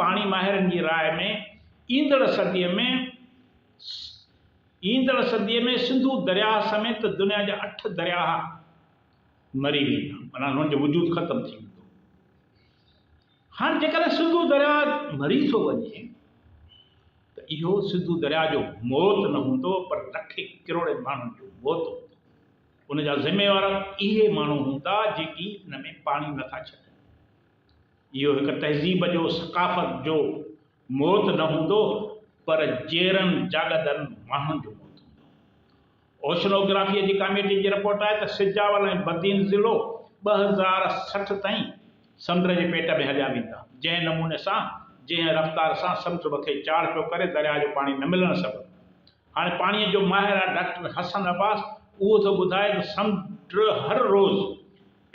پاڻي ماهرن جي راء ۾ ايندڙ صديء ۾ ايندڙ صديء ۾ سنڌو درياهه سميت دنيا جا اٺ درياهه مري ويندا، معنيٰ انهن جو وجود ختم ٿي ويندو. هاڻ جيڪڏهن سنڌو درياهه مري ٿو وڃي ته اهو سنڌو درياهه جو موت نه هوندو پر لکين ڪروڙين ماڻهن جو موت هوندو. ان جا ذميوار اهي ماڻهو هوندا جيڪي ان ۾ پاڻي نٿا ڇڏن. اهو هڪ تهذيب جو، ثقافت جو موت نه هوندو پر جيئرن جاڳندن ماڻهن جو موت هوندو. اوشنوگرافيء جي ڪاميٽي جي رپورٽ آهي ته سجاول ۽ بدين ضلعو 2060 تائين سمنڊ جي پيٽ ۾ هليا ويندا. جنهن نموني سان، جنهن رفتار سان سمنڊ مٿي چاڙهه پيو ڪري درياهه جو پاڻي نه ملڻ سبب هاڻي پاڻيء جو ماهر آهي ڊاڪٽر حسن عباس اهو ٿو ٻڌائي ته سمنڊ هر روز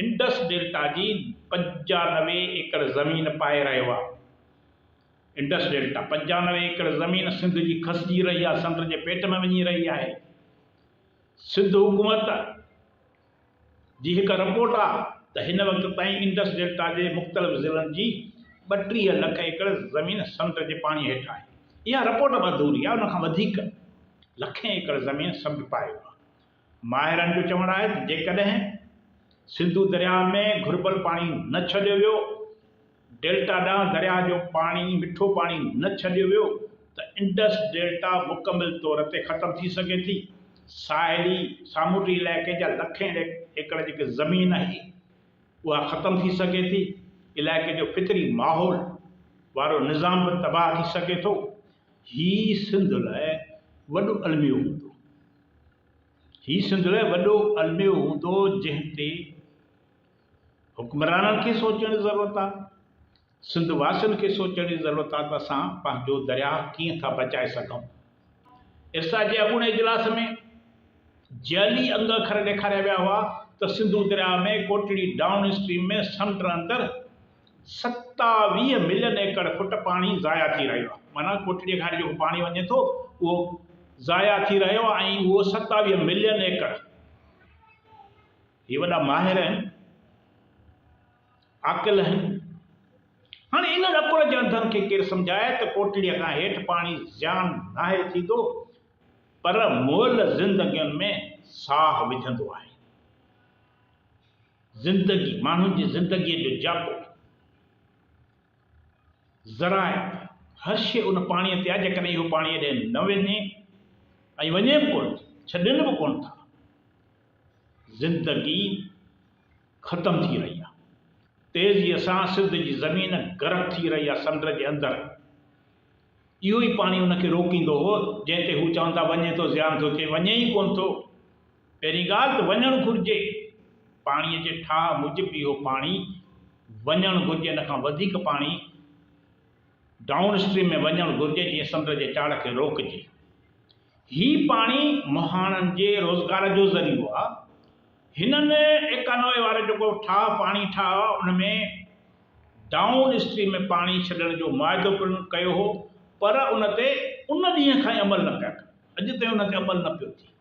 انڊس ڊيلٽا جي 95 ايڪڙ زمين پائي رهيو آهي. انڊس ڊيلٽا، 95 ايڪڙ زمين سنڌ جي کسجي رهي آهي، سمنڊ جي پيٽ ۾ وڃي رهي آهي. سنڌ حڪومت جي هڪ رپورٽ آهي ته هن وقت تائين انڊس ڊيلٽا جي مختلف ضلعن جي 32 لک ايڪڙ زمين سمنڊ جي پاڻي هيٺ آهي. اها رپورٽ به اڌوري آهي، ان کان وڌيڪ لکين ايڪڙ زمين سمنڊ پايو آهي. ماهرن جو چوڻ آهي ته جيڪڏهن سنڌو درياهه ۾ گهربل پاڻي نه ڇڏيو ويو ڊيلٽا ڏانهن درياهه جو پاڻي، مٺو پاڻي، نه ڇڏيو ويو ته انڊس ڊيلٽا مڪمل طور تي ختم ٿي سگهي ٿي. ساحلي سامونڊي علائقي جا لکين ايڪڙ جيڪي زمين آهي اها ختم ٿي سگهي ٿي. علائقي جو فطري ماحول وارو نظام به تباهه ٿي سگهي ٿو. هي سنڌ لاء وڏو الميو هوندو. هي سنڌ لاء وڏو الميو هوندو جنهن تي حڪمرانن کي سوچڻ جي ضرورت آ، سنڌ واسين کي سوچڻ جي ضرورت آ ته اسان پنهنجو درياهه ڪيئن ٿا بچائي سگهون. ارسا جي اڳوڻي اجلاس ۾ جعلي انگ اکر ڏيکاريا ويا هئا ته سنڌو درياهه ۾ ڪوٽڙي ڊائون اسٽريم ۾ سمنڊ اندر 27 ملين ايڪڙ فٽ پاڻي ضايع ٿي رهيو آهي معنيٰ ڪوٽڙي کان جيڪو پاڻي وڃي ٿو اهو ضايع ٿي رهيو آهي ۽ اهو 27 ملين ايڪڙ هي وڏا ماهر آهن، عاقل آهن. هاڻي انهن عقل جي انڌن کي ڪير سمجهائي ته ڪوٽڙيء کان هيٺ پاڻي زيان ناهي ٿيندو، پر مئل زندگين ۾ ساهه وجهندو آهي. زندگي، ماڻهن جي زندگيء جو جياپو، زراعت، هر شيء ان پاڻيء تي آهي، جيڪڏهن اهو پاڻي ايڏي نه وڃي ۽ وڃي به ڪونه ٿو، ڇڏين به ڪونه ٿا. زندگي ختم ٿي رهي آهي. تيزيء سان سنڌ جي زمين غرق ٿي رهي آهي سمنڊ جي اندر. اهو ئي پاڻي ان کي روڪيندو هو، جنهن تي هو چون ٿا وڃي ٿو زيان ٿو ٿئي، وڃي ئي ڪونه ٿو. پهرين ڳالهه ته وڃڻ گهرجي. پاڻيء جي ٺاهه موجب اهو پاڻي وڃڻ گهرجي، ان کان وڌيڪ پاڻي ڊائون اسٽريم ۾ وڃڻ گهرجي جيئن سمنڊ جي چاڙهه کي روڪجي. هي پاڻي مهاڻن جي روزگار جو ذريعو آ. هنن 91 وارو جيڪو ٺاهه پاڻي ٺاهه آ ان ۾ ڊائون اسٽريم ۾ پاڻي ڇڏڻ جو معاهدو پڻ ڪيو هو پر ان تي ان ڏينهن کان ئي عمل نه پيا ڪن. اڄ تائين ان تي عمل نه پيو ٿئي.